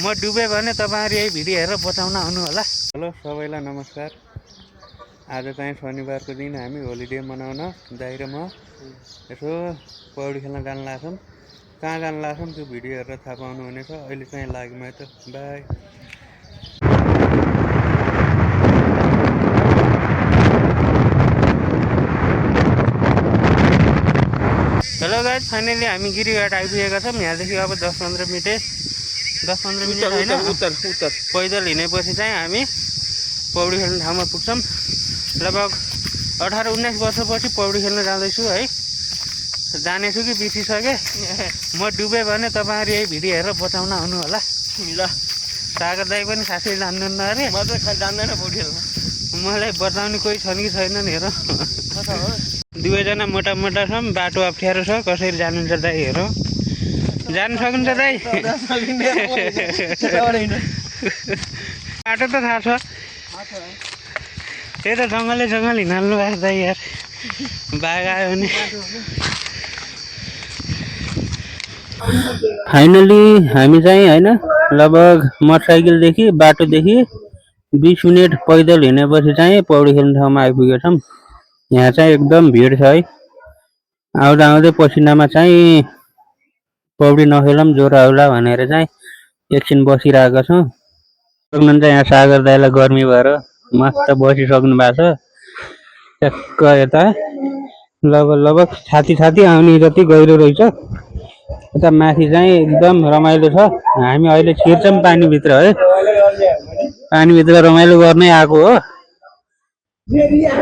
म डुबे भने तपाईहरु यही भिडियो हेरेर बचाउन आउनु होला। हेलो सबैलाई नमस्कार। आज चाहिँ शनिबारको दिन हामी होलिडे मनाउन दाइ र म यसो पौडी खेल्न जान लाग्छौं। कहाँ जान लाग्छौं त्यो भिडियो हेरेर थाहा पाउनु हुनेछ। अहिले चाहिँ लाग्यौँ है त। बाइ। हेलो गाइस, फाइनली हामी गिरीघाट आइपुगेका छौँ। यहाँदेखि अब 10-15 मिनट हैन उत्तर पैदल हिँडेपछि चाहिँ हामी पौडी खेल्ने ठाउँमा पुग्छौँ। लगभग 18-19 वर्षपछि पौडी खेल्न जाँदैछु है। जानेछु कि बिर्सिसके। म डुबे भने तपाईहरु यही भिडियो हेरेर बचाउन आउनु होला। ल सागर दाइ पनि खासै जान्दैन अरे। म त जान्दैन पौडी खेल्न। मलाई बचाउने कोही छन् कि छैनन् हेर। दुवैजना मोटा मोटा छौँ। बाटो अप्ठ्यारो छ। कसरी जानुहुन्छ दाइ हेर। जान सक्नुहुन्छ दाइ? बाटो त थाहा छ। त्यही त जङ्गल हिँड्नु भएको दाइ यार। बाघ आयो भने। फाइनली हामी चाहिँ हैन लगभग मोटरसाइकलदेखि बाटोदेखि 20 मिनट पैदल हिँडेपछि चाहिँ पौडी खेल्ने ठाउँमा आइपुगेछौँ। यहाँ चाहिँ एकदम भिड छ है। आउँदा आउँदै पसिनामा चाहिँ पौडी नखेलौँ ज्वरो आउला भनेर चाहिँ एकछिन बसिरहेको छौँ। सक्नुहुन्छ यहाँ सागर दाइलाई गर्मी भएर मस्त बसिसक्नु भएको छ। ट्याक्क यता लगभग छाती आउने जति गहिरो रहेछ। यता माथि चाहिँ एकदम रमाइलो छ। हामी अहिले छिर्छौँ पानीभित्र है। पानीभित्र रमाइलो गर्नै आएको हो।